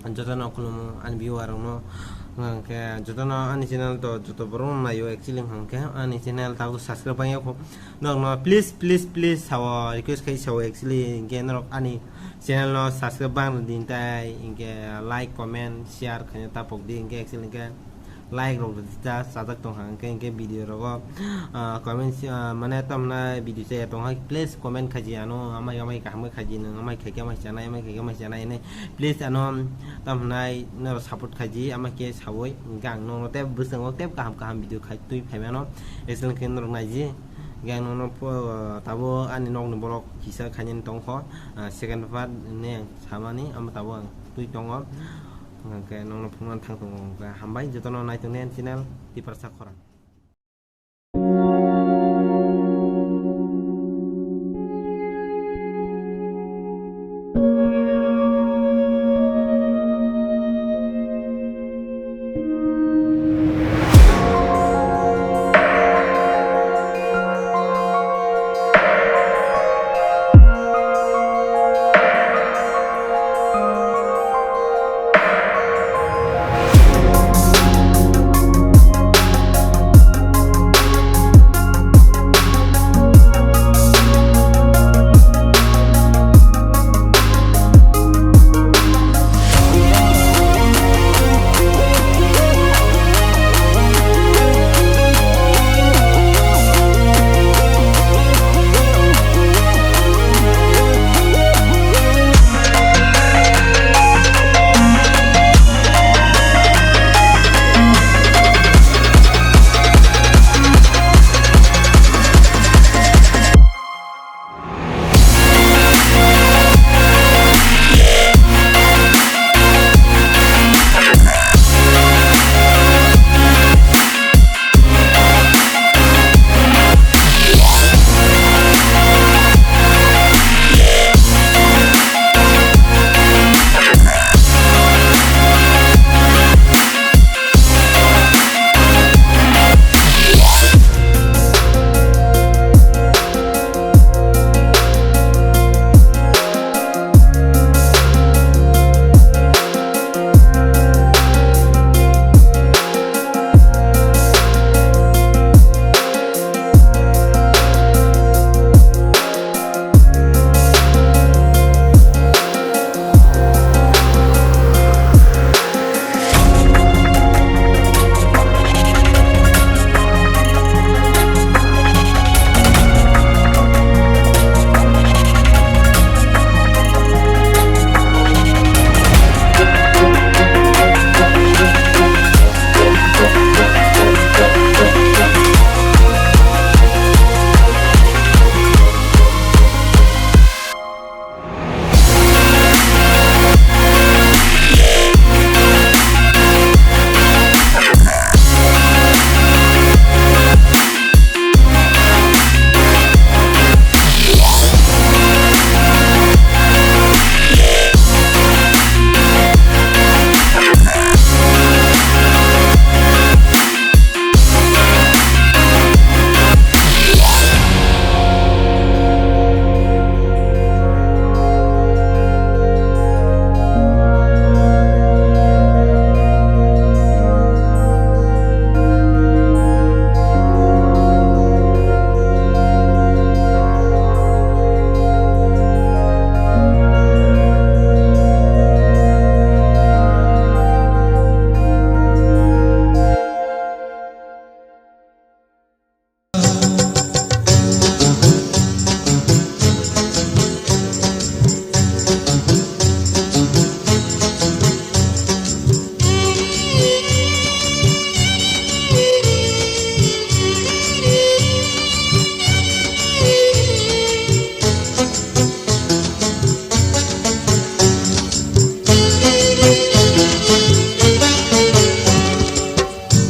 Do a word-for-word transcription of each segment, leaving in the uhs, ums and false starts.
Jotono khulumo ani viewer rokno, hwnkhe jotono ani channel to joto borok no naio actually, hwnkhe ani channel tabuk subscribe bangya kho. Nokno please, please, please sao request khai sao actually, hwnkhe norok ani channel no subscribe bang rwdi, tai hwnkhe like, comment, share khaina tapok di, hwnkhe actually hwnkhe like rok rwdi ta, chajak tong kha, hwnkhe, hwnkhe video rogo, ah, comment, ah, mane tamna video chaya tong hai, please comment khaji ano, amai, amai kaham khaji nwng, amai khaikhe amai chanai, amai khaikhe amai chanai hinwi, please ano tamhnai norok support khaji, amai khe sawi, hwnkhe ang nono tei bwskango tei kaham kaham video khai twi phaimano, actually hwnkhe norok naiji, hwnkhe ang nono pho-, tabuk ani nokni borok kisa khainani tongkho, ah, second part hinwi ang samani, amo tabuk ang twi tongo. Hwnkhe nokno phunukna thang tongo, hwnkhe hambai jotono naitongnai ani channel Tiprasa Khorang.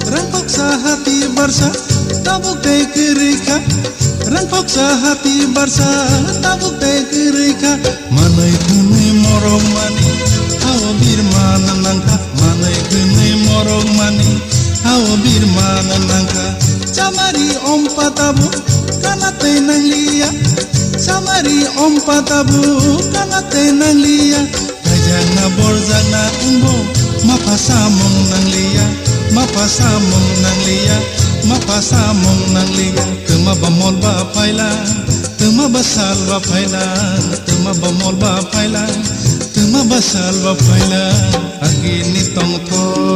Rangkoksa hati barsa tabuk tei kwrwi kha. Rangkoksa hati barsa tabuk tei kwrwi kha. Manwi hwnwi morok mani hao birma nangkha. Manwi hwnwi morok mani hao birma nangkha. Chamari ompa tabuk kana tei nangliya. Chamari ompa tabuk kana tei nangliya. Kaisa Tangna borjakna wngbo, mapha samung nangliya, mapha samung nangliya, mapha samung nangliya. Twma ba mol ba phaila, twma ba sal ba phaila, twma ba mol ba phaila, twma ba sal ba phaila. Agini tongthok